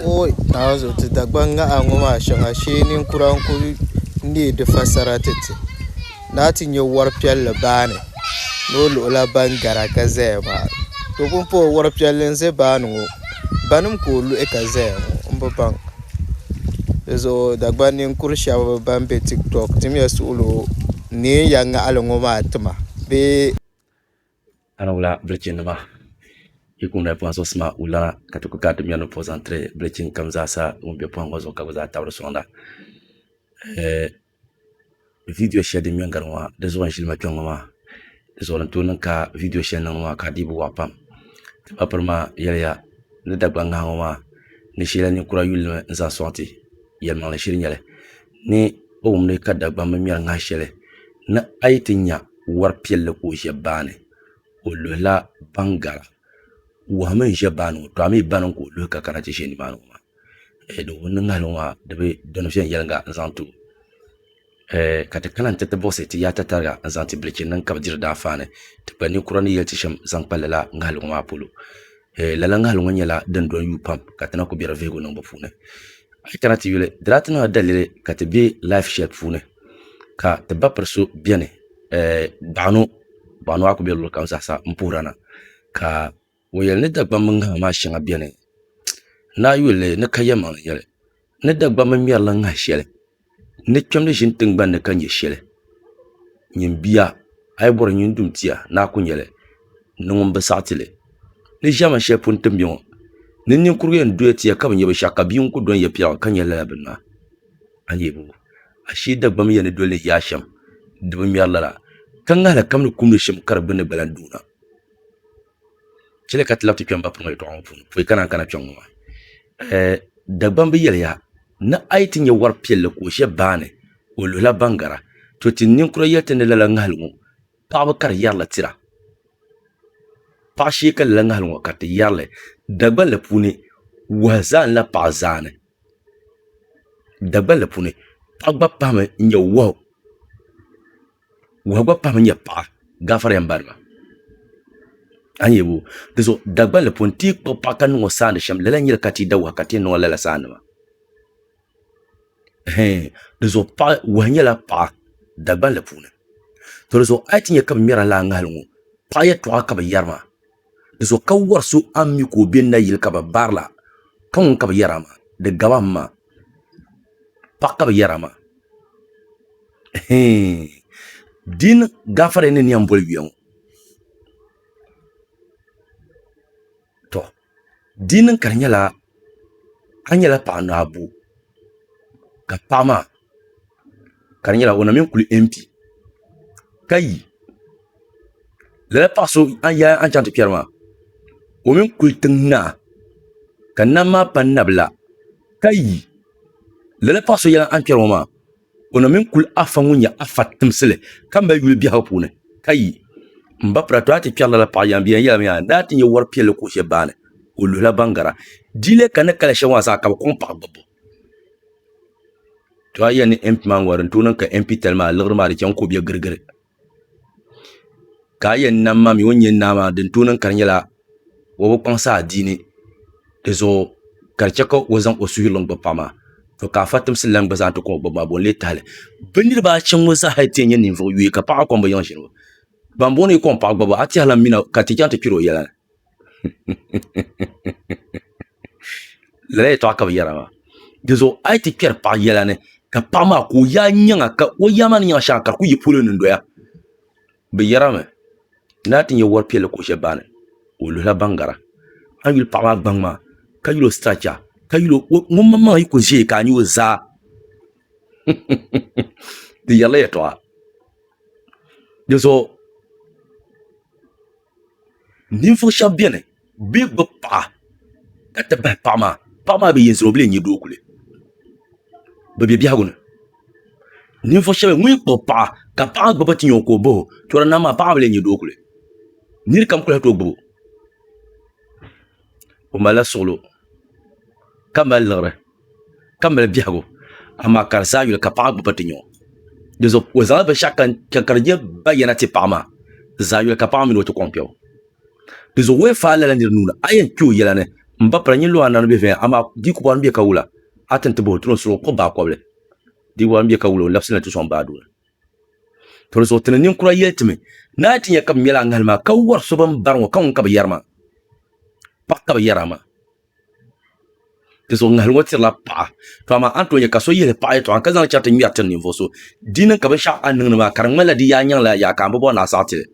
Ooi Naawuni zuɣu ti Dagbaŋ ŋaha ŋɔ maa shɛŋa shee ninkura n-ku neei di fasara ti ti. Naa ti nya wɔri piɛlli baani ni o luɣila ban gara ka zaya maa. To pumpɔŋɔ wɔri piɛlli n-ʒe baani ŋɔ banima ka o luɣi ka zaya ŋɔ m bi baŋ. Di zuɣu Dagbaŋ ninkuri shɛba ban be tiktok timiya suɣilo neei ya ŋaɣili ŋɔ maa ti ma bee. Ana wula bilichinnima yi ku mali pɔhim zuɣusima wulana ka ti ku ka ti mɛri ni puhi zaŋ tiri bilichini kam zaasa ŋun be pɔhim ŋɔ zuɣu ka bɛ zaa tabiri sɔŋda viidiyo shɛli din ŋmɛ n-gari ŋɔ maa di zuɣu n-ʒili ma kpɛŋ ŋɔ maa di zuɣu din tooi niŋ ka viidiyo shɛli niŋ maa ka di dii bi waɣa pam ti ba piri maa yɛliya ni Dagbaŋ ŋaha ŋɔ maa ni sheela ninkura yuli li mi n-zaŋ sɔŋ ti yɛlimaŋli shiri n-nyɛ li ni o wumdi ka Dagbamba ŋmɛri ŋahi shɛli ni a yi ti nya wari piɛlli ka o ʒe baani o luhila baŋgara wahu mi n-ʒe baani ŋɔ to a mi bani ka o luhi ka kana ti ʒe nimaani ŋɔ maa di wuhi ni ŋahili ŋɔ maa di bi dɔni viɛnyɛliŋga n-zaŋ ti o ka ti kana nti ti buɣisi ti yaata tariga n-zaŋ ti bilichini ka bɛ diri daanfaani ti kpa ninkura ni yɛli ti shɛm zaŋ kpa lala ŋahili ŋɔ maa polo. Lala ŋahili ŋɔ nyɛla din dɔni yuui pam ka ti na kuli be di vihigu niŋbu puuni. A yi kana ti yuli di daa ti niŋla daliri ka ti be laifu shɛli puuni ka ti ba piri so beni gbaɣino gbaɣino maa kuli be luɣili kam zaasa m-puhira na ka o yɛli ni Dagbamba ŋaha maa shɛŋa beni ni a yuli li ni ka yɛlimaŋli n-nyɛ li ni Dagbamba ŋmɛrila ŋahi shɛli ni kpɛmdi ʒini tiŋgbani ni ka nyɛ shɛli nyin bia a yi bɔri nyin dum tia ni a ku nyɛ li ni ŋun bi saɣi ti li ni ʒiɛmani shɛli puuni ti ni be ŋɔ ni ninkurigu yɛn doya tia ka bi nya binshɛɣu ka bia ŋun ku dɔn ya piɛɣu ka nyɛ lala bini maa a ni yɛli ashee Dagbamba yɛn ni doli ni yaa shɛm di bi ŋmɛri lala ka ŋahili kam ni kumdi shɛm ka di gbunni gba lahi doona Chɛli ka ti labi ti kpɛm ba piri ŋɔ yɛltɔɣa ŋɔ puuni pɔi ka naan kana kpɛŋ ŋɔ maa Dagbamb yɛliya ni a yi ti nya wɔri piɛlli ka o ʒe baani o luhila baŋgara to ti ninkura yɛli ti ni lala ŋahili ŋɔ paɣaba ka di yɛrila tira paɣa shee ka lala ŋahili ŋɔ ka ti yɛrili Dagbanli puuni wahu zaanila paɣa zaani Dagbanli puuni paɣa gba pahami n-nyɛ wahu Wahu gba pahami nyɛ paɣa gaafara yɛn bari ba a ni yɛbo di zuɣu Dagbanli puuni ti yi kpuɣi paɣa ka niŋ o saandi shɛm lala n nyɛli ka ti da wahu ka ti yɛn niŋ o lala saandi maa di zuɣu paɣa wahu nyɛla paɣa Dagbanli puuni to di zuɣu a yi ti nyɛ ka bi ŋmɛrila laa ŋahali ŋɔ paɣa yɛltɔɣa ka bi yɛri maa di zuɣu ka wari so a ni mi ka o bɛ nayili ka bi barila ka ŋun ka bi yɛra maa di gabami maa paɣa ka bi yɛra maa Din gaafara ni niɛm boli yuya ŋɔ to di niŋ ka di nyɛla a nyɛla paɣa ni a bo ka paɣa maa ka di nyɛla o na mini kuli mp ka yi lala paɣa so a ni chaŋ ti kpɛri maa o mini kuli tiŋ naa ka nam maa pa nabila ka yi lala paɣa so yɛla a ni kpɛri ŋɔ maa o na mini kuli afa ŋun nyɛ afa timsili ka mali yuli biɛhigu puuni ka yi m ba pira to a ti kpɛri lala paɣa yɛn bia yɛlimi yaa daa ti nyɛ wɔri piɛlli kuɣu shɛli baani o luhila baŋgara di lee ka ni kali shɛli maa zaa ka bi kɔŋ paɣa gbubbu to a yɛn ni mp maa ŋɔ din tooi niŋ ka mp tali maa liɣiri maa di chaŋ ka o bɛ girigiri Ka a yɛn nam ma mi o ni nyɛ naa maa din tooi niŋ ka di nyɛla o bi kpaŋsi adiini di zuɣu ka di chɛ ka o zaŋ o suhuyurili gbubi paɣa maa to ka afa timsi lan gba zaa ti ku o gbubi maa bo n-lee tahili bɛ niriba achi ŋɔ zaa hali ti yɛn nyɛ ninvuɣ yooi ka paɣa kom bi yiŋ ʒini ban booni yi kom paɣa gbubbu a tɛha lan mina ka ti chaŋ ti kpɛri o yɛla ni Lala yɛltɔɣa ka bi yɛra maa di zuɣu a yi ti kpɛri paɣa yɛla ni ka paɣa maa ka o yaa nyaŋa ka o yaa maa ni nyaŋa shɛŋa ka di ku yi polo ni n doya bi yɛrimi ni a ti nyɛ wari piɛlli kuɣu shɛli baani o luhila baŋgara a ni yuli paɣa maa gbaŋ maa ka yuli o sitiracha ka yuli ŋun maŋmaŋ yi ku ʒɛya ka a nyɛ o zaa di yɛrila yɛltɔɣa di zuɣu Ninvuɣu shɛba beni bɛ gbubi paɣa ka ti bahi paɣa maa paɣa maa bi yɛn zani o bi lee nyɛ doo kuli bɛ be biɛhigu ni ninvuɣu shɛba ŋun yi kpuɣi paɣa ka paɣa gbubi ti nya o ka o bahi o to di nam maa paɣa maa bi lee nyɛ doo kuli niri kam kuli tooi gbubi o o malila suɣulo ka mali liɣiri ka mali biɛhigu amaa ka di zaa yuli ka paɣa gbubi ti nya o di zuɣu o zaŋla binshaɣu kam ka di nyɛ bayana ti paɣa maa di zaa yuli ka paɣa mini o ti kɔŋ kpɛbu di zuɣu o yi faai lala nira nuuni a yɛn kpɛ o yɛla ni. M ba pira nyin lo a nani be viɛnya amaa di ku bɔri m be ka wula a ti ni ti bahi o tiri o surugu kpuɣi baa kɔbili di bɔri m be ka wula o labisili na ti sɔŋ baa doo ni. To di zuɣu ti ni ninkura yɛli ti mi ni a yi ti nya ka bɛ ŋmɛla a ŋahili maa ka wari so bɛn bari ŋɔ ka ŋun ka bɛ yɛri maa paɣa ka bɛ yɛri a maa. Di zuɣu ŋahili ŋɔ tirila paɣa. To amaa a ni tooi nya ka so yihili paɣa yɛltɔɣa ka zaŋ li chaŋ ti ŋmɛri tiri ninvuɣ so di niŋ ka binshɛɣu a ni niŋdi maa ka di ŋmanila di yaa nyaŋla yaa ka a bi bɔri ni a saɣi ti li.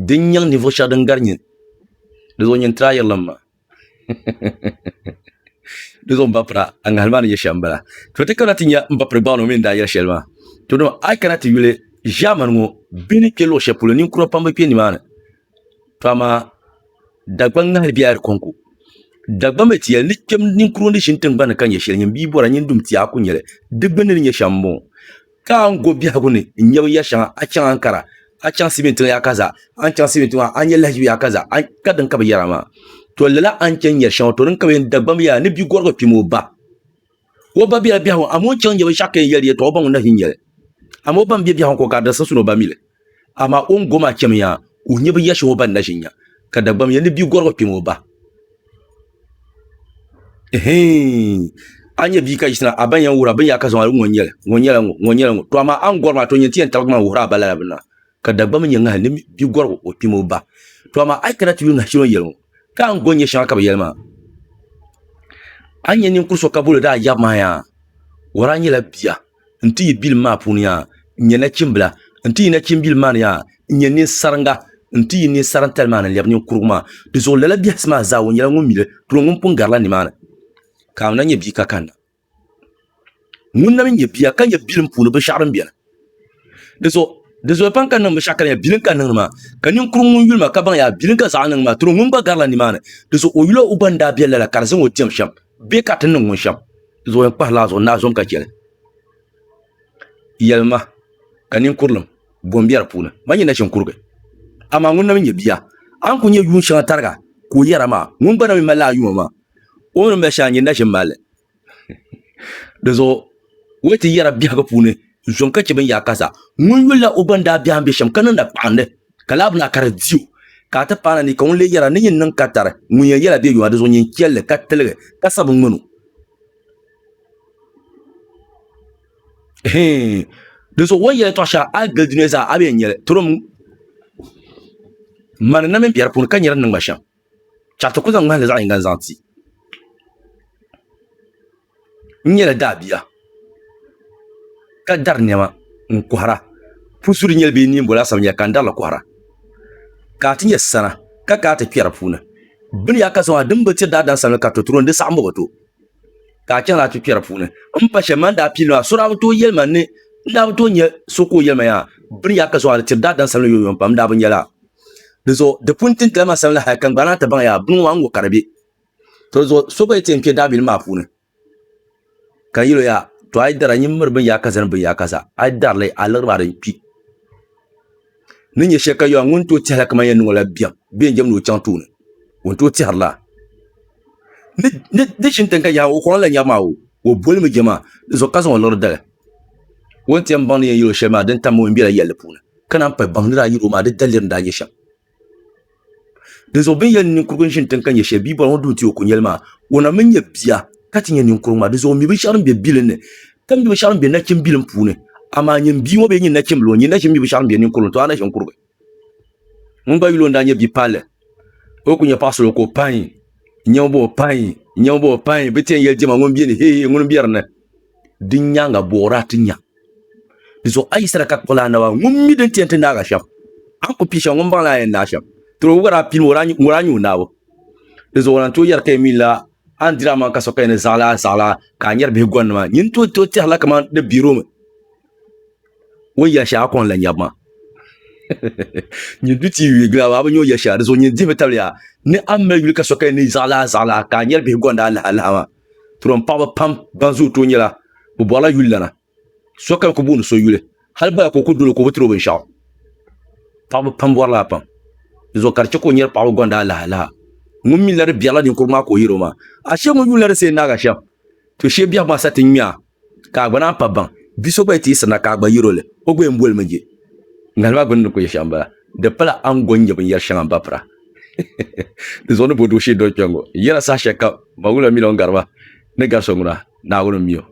Din nyaŋ ninvuɣ shɛba din gari nyin. Di zuɣu nyin tiri a yirilim maa. Di zuɣu m ba pira a ŋahili maa ni nyɛ shɛm m-bala. To ti kana ti nya m ba piri gbaŋ ni o mi ni daa yɛli shɛli maa. To dama a yi kana ti yuli ʒiɛmani ŋɔ bɛ ni kpe luɣ shɛli polo ninkura pam bi kpe nimaani. To amaa Dagbaŋ ŋahili bela di kɔŋko. Dagbaŋ mi ti yɛli ni kpɛm ninkurigu ni ʒini tiŋgbani ni ka nyɛ shɛli nyin bia bɔra nyin dum tia a ku nyɛli. Di gbunni ni nyɛ shɛm m-bɔŋɔ. Ka a ni go biɛhigu ni n-nya binyɛr shɛŋa, a chaŋ Ankara, a chaŋ Silimiin tiŋ yaha kaza, a ni chaŋ Silimiin tiŋ maa a nya lahiʒibu yaha kaza, ka din ka bɛ yɛra maa. To lala a ni chaŋ nyari shɛŋa, to din ka bɛ yɛn Dagbaŋ mi yɛla ni bia gɔrigu kpim o ba. O ba bela biɛhigu amaa o ni chaŋ nya binshɛɣu ka yɛn yɛli di yɛltɔɣa o ba ŋun na ʒi n-nyɛli. Amaa o ba mi be biɛhigu ko ka di siɣisi ni o ba mi li. Amaa o ni go maa chɛmi yaa ka o nya binyɛr shɛŋa o ba ni na ʒi n-nya. Ka Dagbam yɛli ni bia gɔrigu kpɛmi o ba. Ɛhɛin! A nya bia ka yiɣisina a ba ni yɛn wuhira binyɛra ka zaŋ a ŋɔ n-nyɛli, ŋɔ nyɛla ŋɔ, ŋɔ nyɛla ŋɔ. To amaa a ni gɔri maa to nyini ti yɛn tabigi maa n-wuhiri a ba lala bini maa. Ka Dagbam mi nya ŋahili ni bia gɔrigu o kpɛmi o ba. To amaa a yi kana ti yuli ŋahi shɛli o ni yɛli ŋɔ, ka a ni go n-nyɛ shɛŋa ka bɛ yɛli maa. A ni nya ninkuri so ka boli o daa yabi maa yaa, o daa nyɛla bia. n ti yi bilim maa puuni yaa n-nyɛ nachimbila, n ti yi nachimbilim maa ni yaa n-nyɛ ninsariŋga, n ti yi ninsariŋtali maa ni n-lɛbi ninkurugu maa. Di zuɣu lala biɛhisi maa zaa o nyɛla ŋun mi li, tɔ ŋun pun garila nimaani ka a na nyɛ bia ka kanna. Ŋun na mi nyɛ bia ka nyɛ bilim puuni binshɛɣu din beni. Di zuɣu di zooi pam ka niŋ binshɛɣu ka di nyɛ bilim ka niŋdi maa, ka ninkurugu ŋun yuli ma ka baŋ yaa bilim ka zaɣ niŋ maa, tɔ ŋun gba garila nimaani. Di zuɣu o yula o gba ni daa be lala ka di zaŋ o diɛm shɛm bee ka di ti niŋ ŋun shɛm. Di zuɣu yɛn kpahirila a zuɣu ni a zom ka chɛli. Yɛlima ka ninkurilim bo m-be di puuni. Man nyɛ nachinkurigi, amaa ŋun na mi nyɛ bia. A ni kul nya yuun shɛŋa tariga ka o yɛra maa, ŋun gba na mi malila a yuma maa. O mi ni mali shɛli a nyɛ na ʒi m-mali li. Di zuɣu o yi ti yɛra biɛhigu puuni zom ka chɛ bɛn yaa kaza. Ŋun yulila o gba ni daa biɛhi m-be shɛm ka niŋda kpaɣindi, ka laa bini a ka di di o, ka a ti paana ni ka ŋun lee yɛra ni nyin niŋ katari ŋun yɛn yɛla bɛ yuma, di zuɣu nyin chɛli li ka tiligi ka sabi ŋ-ŋmani o. Di zuɣu o ni yɛli yɛtɔɣ shɛŋa a yi gili dunia zaa a bi yɛn nya li. Turim mani na mini biɛri puuni ka nyari ni niŋ ma shɛm. Chɛɣu ti ku zaŋ ŋmahinli zaɣ yinga n-zaŋ ti. N nyɛla daabia ka dari niɛma n kohara puzuri nyɛli bee neen boli laasabu nyɛli ka n darili kohara ka a ti nyɛ sana ka kana ti kpɛ di puuni bini yaa ka zaŋ din bi tiri daadam samli ka to tiro di saɣambu bi to ka a chɛŋ a ti kpɛ di puuni n pa shɛli man daa piili maa so daa bi tooi yɛli ma ni n daa bi tooi nyɛ so ka o yɛli ma yaa bini yaa ka zaŋ di tiri daadam samli yomyom pam n daa bi nyɛ laa dizuɣu di pun tintila ma samli hali ka n gba naan ti baŋ yaa bini ŋɔ maa n ŋɔ ka di bɛ To zuɣu so gba yi ti yɛn kpɛ daabilim maa puuni ka n yɛlo yaa to a yi dara nyin miri bin yaa kaza ni bin yaa kaza a yi darili a liɣiri maa din kpi ni nyɛ shɛli ka yɛla ŋun tooi tɛhila kamani yɛn niŋ o la biɛm bee n jɛm ni o chaŋ tooni o ni tooi tɛhirila ni ʒini tiŋ ka yaha o kɔŋ la nyabu maa o o bolimi jɛ maa di zuɣu ka zaŋ o liɣiri dali o ni ti yɛn baŋ ni yɛn yɛli o shɛli maa din tam o yɛn bɛla yɛlli puuni ka naan pahi baŋ ni daa yɛli o maa di daliri ni daa nyɛ shɛm Di zuɣu bɛ ni yɛli ninkurugu n-ʒini tiŋ ka nyɛ shɛli bia bɔri ŋɔ duhi ti o ku nyɛli maa, o na mi nyɛ bia ka ti nyɛ ninkurugu maa. Di zuɣu o mi binshɛɣu din be bilim ni ka mi binshɛɣu din be nachimbilim puuni. Amaa nyin bia ŋɔ bee nyin nachimbila ŋɔ, nyin na ʒi mi binshɛɣu din be ninkurugu ni, to a na ʒi n-kurigi. Ŋun gba yuli o ni daa nyɛ bia palli, o ku nyɛ paɣasarili ka o pain, nyɛma bɔ o pain, nyɛma bɔ o pain, bɛ ti yɛn yɛli diɛma ŋun beni, hee ŋuni m-be di ni. Di nyaaŋa bɔ o daa ti nya. Di zuɣu a yi sara ka kpuɣila a naba, ŋun mi din ti yɛn ti naag a shɛm. A ni ku pii shɛm, ŋun baŋ li a yɛn naai shɛm. Tiri o gba daa piimi o daa nyɛ o naabu. Di zuɣu o lan tooi yɛri ka yi mi la a ni diri amaŋ ka so ka yi ni zaɣila a zaɣila ka a nyari bihi gɔrinima. Nyin tooi tooi tɛhirila kaman di biɛri o mi. O ni yɛli shɛli a kɔŋ la nyabu maa. Nyin du ti yi yuui gili a, a bi nya o yɛli shɛli. Di zuɣu nyin dihimi tabili yaa ni a ni mali yuli ka so ka yi ni zaɣila a zaɣila ka a nyari bihi gɔndi a lahi lahi maa. Turim paɣaba pam ban zooi tooi nyɛla bɛ bɔrila yuli lana. Sokam ku booni so yuli, hali bala ka o ku doli o ka o bi tiri o binshɛɣu. Paɣaba pam bɔrila a pam. Di zuɣu ka di chɛ ka o nyari paɣaba gɔndi alaha. Ŋun mi la di biɛrila ninkurigu maa ka o yɛri o maa, Ashee ŋun yuli la di see naag a shɛm. To shee biɛhigu maa sa ti ŋme a ka a gba naan pa baŋ. Bi so gba yi ti yiɣisirina ka a gba yɛri o li, o gba yɛn bolimi je. Ŋahili maa gbunni ni ku nyɛ shɛm m-bala. Di pala a ni go n-nya binyɛr shɛŋa m-ba pira. Di zuɣu ni bo dooshee doli kpɛŋŋo. N yɛla saha shɛli kam, ma wula mi o ni gari ma ni gari so ŋuna, Naawuni m-mi o.